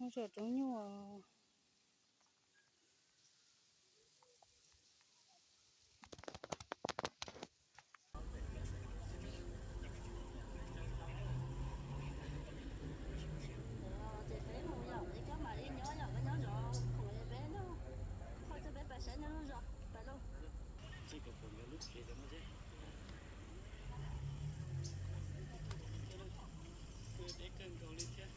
Tsom roob nyuj. Ces peb mus yom, es koj mam li nyob yom, koj nyob zov khoom es peb noj, koj coj peb pais saib nyob zov pais lauj. Deb kawg nkaus li thiab.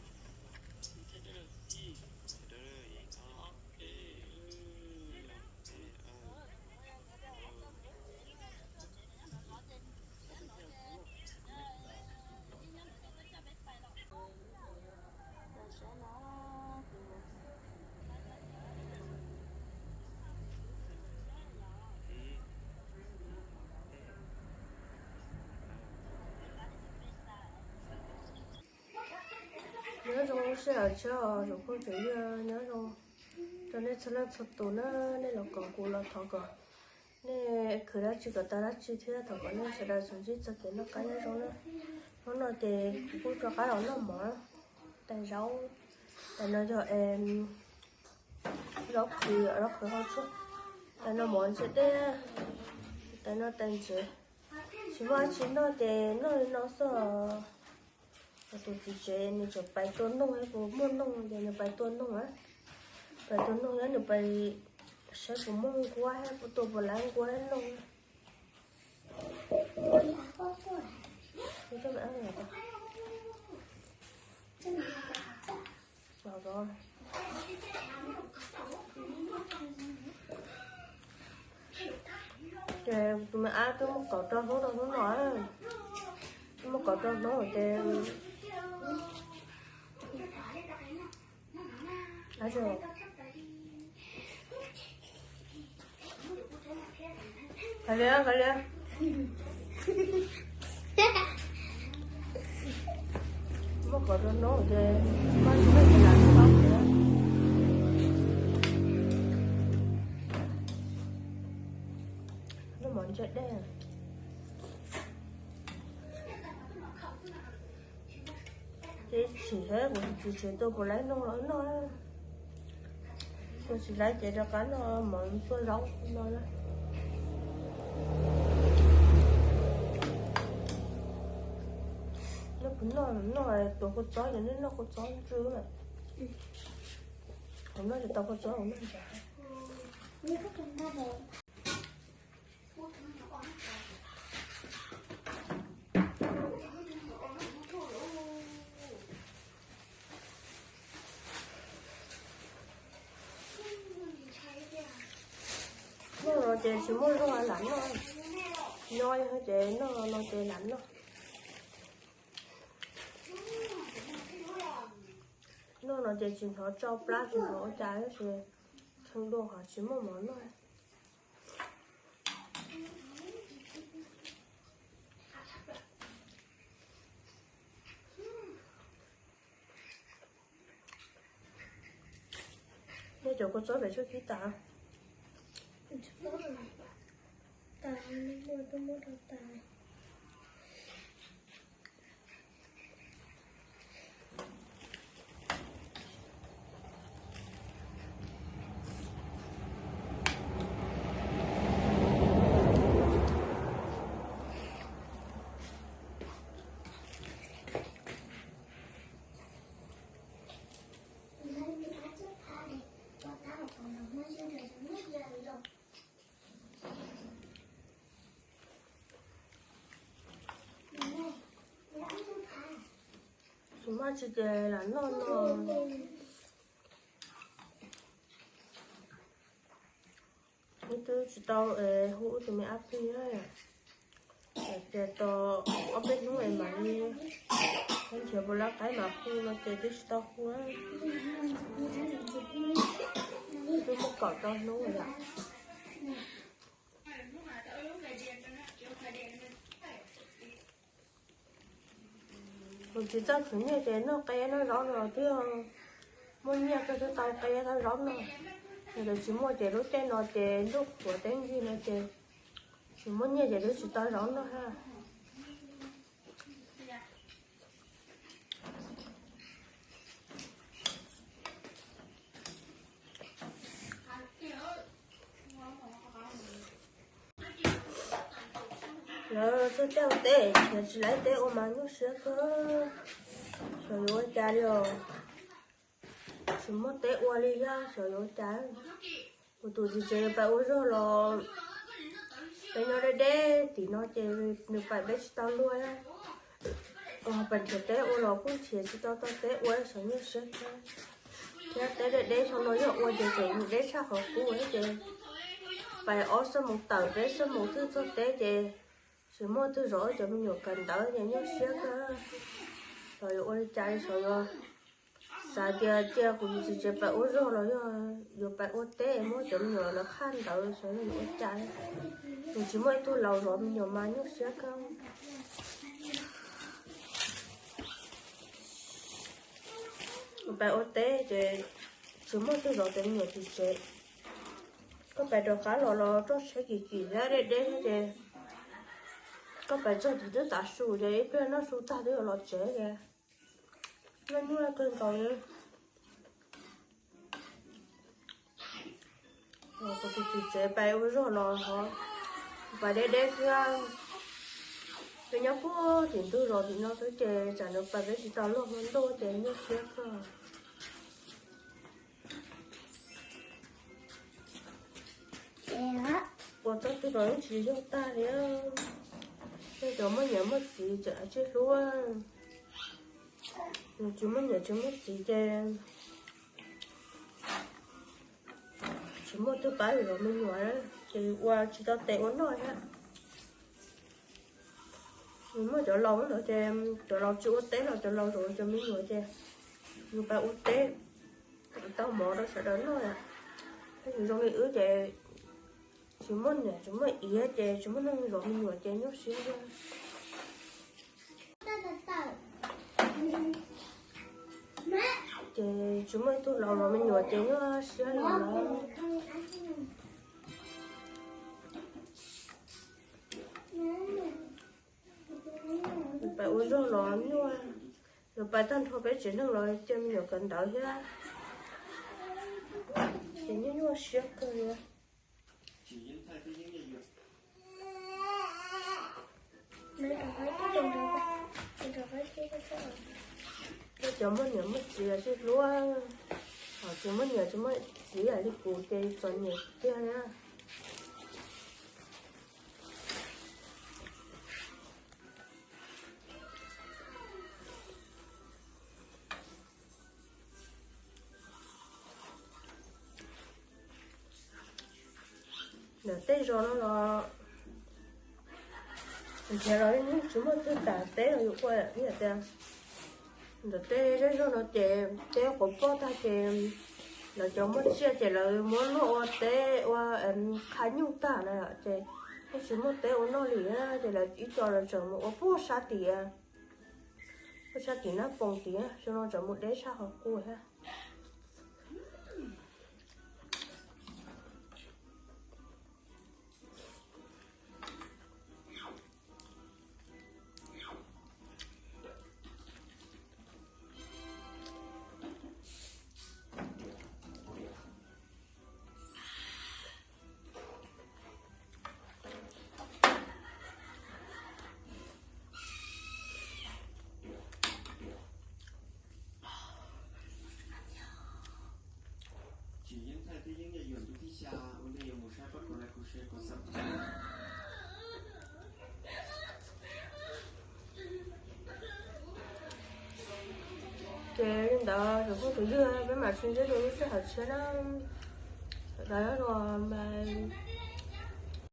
Nyob zoo sij hawm tshiab os, tsoom phooj tsoom ywg, nyob zoo rau nej txhua leej txhua tus na. Nej los koom kuv los thov kom nej khwv dab tsi kom tau dab tsi thiab thov kom nej sawv daws tsuas ntsib txoj kev noj qab nyob zoo na. Hnub no ces kuv kuj rov qab los noj mov, tais zaub, tais no yog zaub qhwv, zaub qhwv hauv tshuaj, tais no mov ntse dej, tais no tais ntsev. Tsis muaj dab tsi noj ces noj li no xwb. Tus txiv tsev nws tseem pais tua noog, kuv muaj noog ces nws pais tua noog na. Pais tua noog thiab nws pais saib puas muaj nquab, puas tua puas laib nquab noog. Ces tus me ab twb muab kaum rau hnub rau hnub no, twb muab kaum rau hnub ces Qhov li, qhov li. Muab kom rau hnub ces koj tsis muaj ces lam tsis tau. Noj mov ntse dej. Ces tsis hais kuv tsis tseem tua puas laib noog los noj. Tua tsis laib ces rov qab noj mov tua zaub no na. Noj puas noj, noj tuav kua txob ces noj kua txob ntsw. Hauv no ces tau kua txob hauv no. Noj no ces tsis muaj zog lam noj, nyob ces noj no ces lam noj. Noj no ces tsis hnov tsau plab tsis hnov ua cas tab sis kheev dua qhov tsis muaj mov noj. Nej cov kua txob pem tsuas kib tas. Tsis muaj tsis ces lam noj no. Wb twb tsis tau hu wb tus me ab plig na, ces tos ob peb hnub es mam li nrhiav puas lab qaib mam hu no ces twb tsis tau hu. Twb muaj kaum rau hnub lawm. Kuv tsis txawj khwv nyiaj ces noj qe noj zaub no twb muaj nyiaj kawg twb tau qe tau zaub no. Yog lawv tsis muaj ces lub caij no ces ntuj qhuav teeb ncig no ces tsis muaj nyiaj ces twb tsis tau zaub noj ha. Txog caij ua teb, tsis laib teb ua mas nyuaj siab kawg. Xyov yuav ua cas li os. Tsis muaj teb ua li thiab xyov yuav ua cas. Kuv tus txiv tsev pais ua zog los peb nyob deb deb tim no ces nws pais peb tsis tau luag. Pais nrhiav teb ua los kuj nrhiav tsis tau tau teb ua, xyov nyuaj siab thiab. Thiab teb deb deb xyoo no yog ua ces tseem deb tshaj qhov qub thiab ces pais ob xuab moos tawm peb xuab moos twb txog teb ces tsis muaj twg zov cov me nyuam kawm ntawv ces nyuaj siab kawg. Xyov yuav ua li cas li, xyov yuav xav tias cia kuv tus txiv tsev pais ua zog los yog yuav pais ua teb muab cov me nyuam lawv qhaj ntawd, xyov yuav ua cas. Nws tsis muaj ib tug laus zov me nyuam mas nyuaj siab kawg. Pais ua teb ces tsis muaj twg zov cov me nyuam tim tsev. Koj pais rov qab los los roj tsheb kim kim thiab deb deb thiab ces koj pais txog tim twb tav su ces ib pliag noj su tag twb yuav los tsev ces nyuaj nyuaj kawg nkaus li. Kuv tus txiv tsev pais ua zog los ho pais deb deb thiab. Peb nyob puag tim ntug zos tim no xwb ces tsam nws pais peb tsis tau luag hmo ntuj ces nyuaj siab kawg. Ua txoj twg los yeej tsis yog tag li. Nej cov muaj niam muaj txiv tseem tsis hlub, tsis muaj niam tsis muaj txiv ces tsis muaj twg pab zov me nyuam ces ua tsis tau tes ua noj thiab. Muaj cov laus no ces cov laus tsis ua teb los cov laus zov cov me nyuam ces yus pab ua teb tau mov rau sawv daws noj. Tab sis zoo li wb ces tsis muaj niam tsis muaj txiv ces tsis muaj neeg zov me nyuam ces nyuaj siab. Ces tsis muaj ib tug laus zov me nyuam ces nyuaj siab li lawm. Pais ua zog los nyuaj, yuav pais tag nrho peb tsev neeg los cia me nyuam kawm ntawv thiab. Ces nyuaj nyuaj siab kawg li. Cov muaj niam muaj txiv los tsis hlub, tsis muaj niam tsis muaj txiv yam li kuv ces txom nyem tiag na. Ntawm tej zos no los nrhiav los yeej tsis muaj twg tas teb los yus ua li tias ntawm tej zej zog no ces teb quav poj tag ces lawv cov muaj tsiaj ces lawv muab luag ua teb ua qha nyuj tag na ces yeej tsis muaj teb ua noj li ces lawv ib co lawv tseem mus ua puag sab tim, puag sab tim Nab Poos tim, xyoo no tseem mus deb tshaj qhov qub thiab. Ces li ntawd tsoom phooj ywg, peb mam sib ntsib dua lub sij hawm tshiab na. Sawv daws nyob zoo, bye.